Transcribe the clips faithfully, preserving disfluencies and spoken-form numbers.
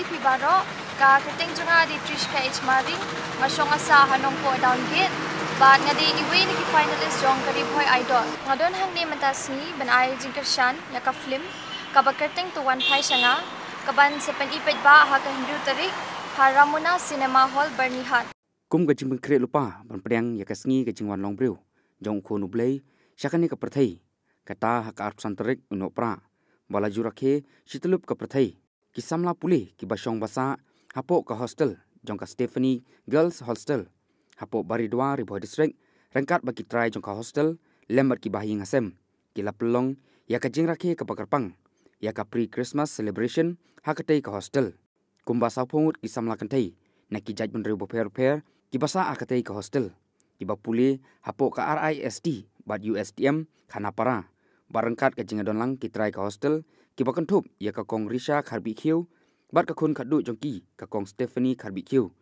Phi baroh, ka kyrteng jong nga dei Trishka H Maring, nga shong nga sah ha Nongpoh Downgate, bad nga dei iwei na ki finalist jong ka Ri Bhoi Idol. Nga don hangne mynta sngi ban ai jingkyrshan ïa ka film kaba kyrteng To Wan Phai Sha Nga, kaban sa pyni paidbah ha ka hynriew tarik ha Ramona Cinema Hall, Byrnihat. Kum ka jingpynkhreh lypa ban pdiang ïa ka sngi ka jingwan longbriew jong u Khun u Blei sha kane ka pyrthei, kata ha ka arphew san tarik u Nohprah, ba la ju rakhe shi tyllup ka pyrthei. Ki samla pule kiba shong ba sah hapoh ka hostel jong ka Stephanie Girls Hostel hapoh Baridua, Ri Bhoi District, ryngkat bad ki trai jong ka hostel lem bad ki bahaïing hasem, ki la pynlong ïa ka jingrakhe kaba kyrpang ïa ka pre-Christmas celebration ha katei ka hostel. Kumba sawphew ngut ki samla kynthei na ki jaitbynriew bapher bapher kiba sah ha katei ka hostel, kiba pule hapoh ka R I S T bad U S T M Khanapara, bad ryngkat ka jingïadon lang ki trai ka hostel kiba kynthup ïa ka Kong Risha Kharbihkhiew bad ka khun khatduh jong ki, ka Kong Stephanie Kharbihkhiew,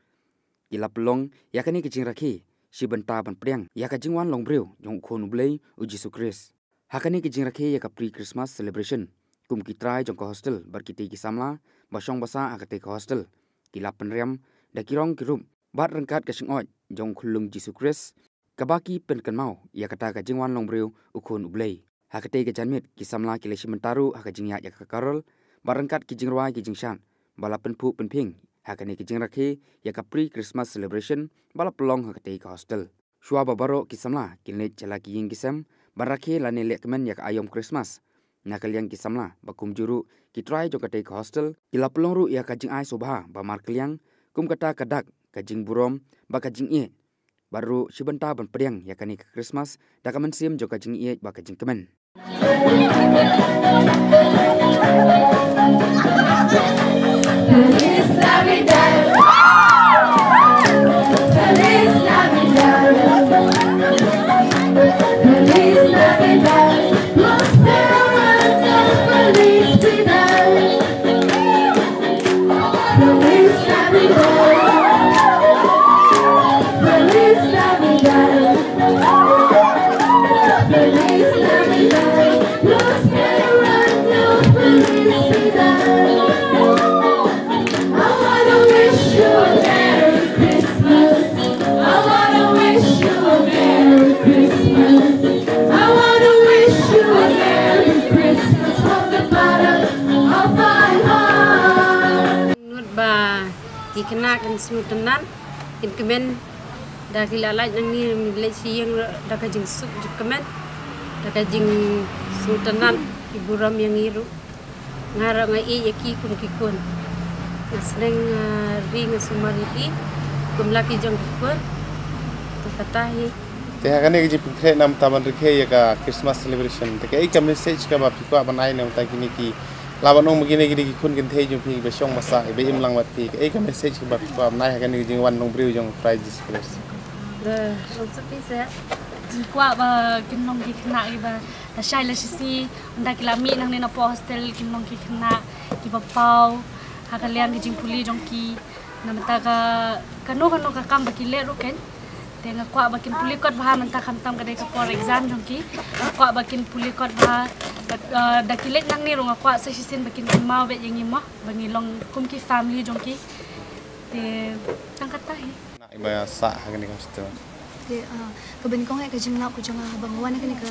ki la pynlong ïa kane ka jingrakhe shi bynta ban pdiang ïa ka jingwan longbriew jong u Khun u Blei, u Jisu Khrist. Ha kane ka jingrakhe ïa ka pre-Christmas celebration, kum ki trai jong ka hostel bad kitei ki samla ba shong ba sah ha katei ka hostel, ki la pynriam da ki rong ki rup bad ryngkat ka shyngod jong u khyllung Jisu Khrist, kaba ki pynkynmaw ïa kata ka jingwan longbriew u Khun u Blei. Ha katei ka janmiet ki samla ki la shim bynta ruh ha ka jingïaid ïa ka carol bad ryngkat ki jingrwai ki jingshad ba la pynphuh pynphieng ha kane ka jingrakhe ïa ka pre-Christmas celebration ba la pynlong ha katei ka hostel. Shuwa ba baroh ki samla kin leit sha la ki ïing ki sem ban rakhe lane lehkmen ïa ka aïom Christmas, na ka liang ki samla ba kumjuh ruh ki trai jong katei ka hostel ki la pynlong ruh ïa ka jingai sngewbha ba markylliang, kum kata ka dak, ka jingburom bad ka jingïeit, bad ruh shi bynta ban pdiang ïa kane ka Christmas da ka mynsiem jong ka jingïeit bad ka jingkmen. Ngut ba ki khynnah kin sngewtynnat, kin kmen, da ki la lait nangne, leit sha ïing da ka jingsuk jingkmen, da ka jingsngewtynnat, ki burom ïa ngi ruh. Nga ruh nga ïeit ïa ki kum ki khun. Nga sneng, ah, ri, nga sumar ïa ki kum la ki jong ki khun. To kata hi. Te ha kane ka jingpynkhreh namar ban rakhe ïa ka Christmas celebration, te kaei ka message kaba phi kwah ban ai namar kine ki, lah ban ong ba kine ki dei ki khun kynthei jong phi ba shong ba sah, ba im lang bad phi, kaei ka message kaba phi kwah ban ai ha kane ka jingwan longbriew jong u Trai Jisu Khrist? Te, ong sa phi se. Kwah ba kin long ki khynnah kiba lashai lashisngi, ynda ki la mih nangne napoh hostel, kin long ki khynnah kiba paw ha ka liang ka jingpule jong ki. Na mynta ka, kano kano ka kam ba ki leh ruh, kan. Te nga kwah ba kin pule kot bha mynta, khamtam ka dei ka por exam jong ki. Nga kwah ba kin pule kot bha, da, da ki leit nangne ruh nga kwah sa shisien ba kin kynmaw beit ïa ngi mo, ba ngi long kum ki family jong ki. Te tang kata hi. Ba sah ha kane ka hostel. Te, ah, kaba nyngkong eh ka jinglap ka jong nga haba nga wan ha kane ka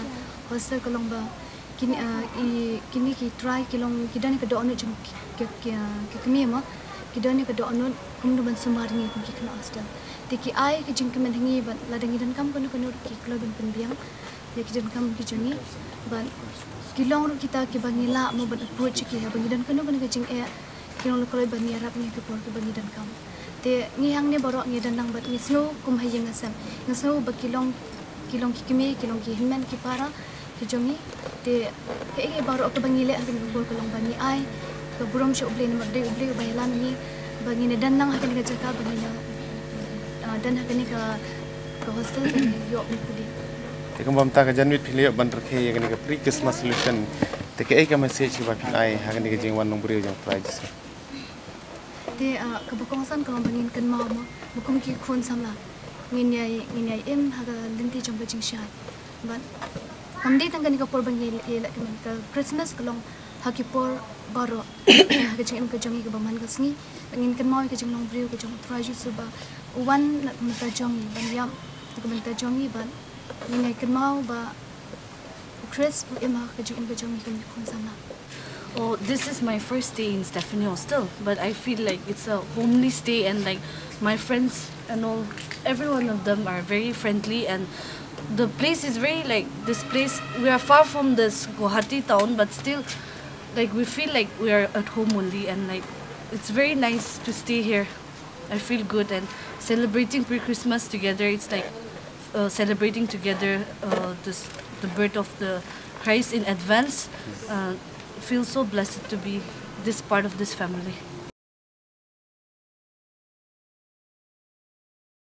hostel ka long ba kine, ah, i, kine ki trai ki long, ki don ka dohnud jong ki, ki, ki, ah, ki kmie mo. Ki don ka dohnud kumno ban sumar ïa ngi kum ki khynnah hostel. Te ki ai ka jingkmen ha ngi bad lada ngi donkam kano kano ki kloi ban pynbiang ïa ki donkam ki jong ngi. Bad ki long ruh kita kiba ngi lah mo ban approach ïa ki haba ngi don kano kano ka jingeh. Ki long la kloi ba ngi ïarap ïa ngi ha ka por kaba ngi donkam. Te ngi hangne baroh ngi don lang bad ngi sngew kum ha ïing ha sem. Ngi sngew ba ki long, ki long ki kmie, ki long ki hynmen ki para ki jong ngi. Te kaei kaei baroh kaba ngi leh ha kane ka por ka long ba ngi ai ka burom sha U Blei namar dei U Blei uba ïalam ïa ngi ba ngin ïa don lang ha kane ka jaka, ba ngin ïa, ah, don ha kane ka, ka hostel, ba ngin ïoh ban pule. Te kumba mynta ka janmiet phi la ïoh ban rakhe ïa kane ka pre-Christmas celebration, te kaei ka message kaba phin ai ha kane ka jingwan longbriew jong u Trai Jisu? Te, ah, kaba kongsan ka long ba ngin kynmaw mo, ba kum ki khun samla ngin ïai, ngin ïai im ha ka lynti jong ka jingshai. Bad kam dei tang kane ka por ba ngi ïa leh kmen, ka Christmas ka long ha ki por baroh ha ka jingim ka jong ngi kaba man ka sngi. Ngin kynmaw ïa ka jinglong briew ka jong u Trai Jisu ba u wan na ka bynta jong ngi ban ïap na ka bynta jong ngi, ban ngin ïa kynmaw ba u Khrist u im ha ka jingim ka jong ngi kum ki khun samla. Oh, this is my first stay in Stephanie Hostel, but I feel like it's a homely stay, and like my friends and all, every one of them are very friendly, and the place is very like this place. We are far from this Guwahati town, but still, like we feel like we are at home only, and like it's very nice to stay here. I feel good and celebrating pre-Christmas together. It's like uh, celebrating together uh, this the birth of the Christ in advance. Uh, feel so blessed to be this part of this family.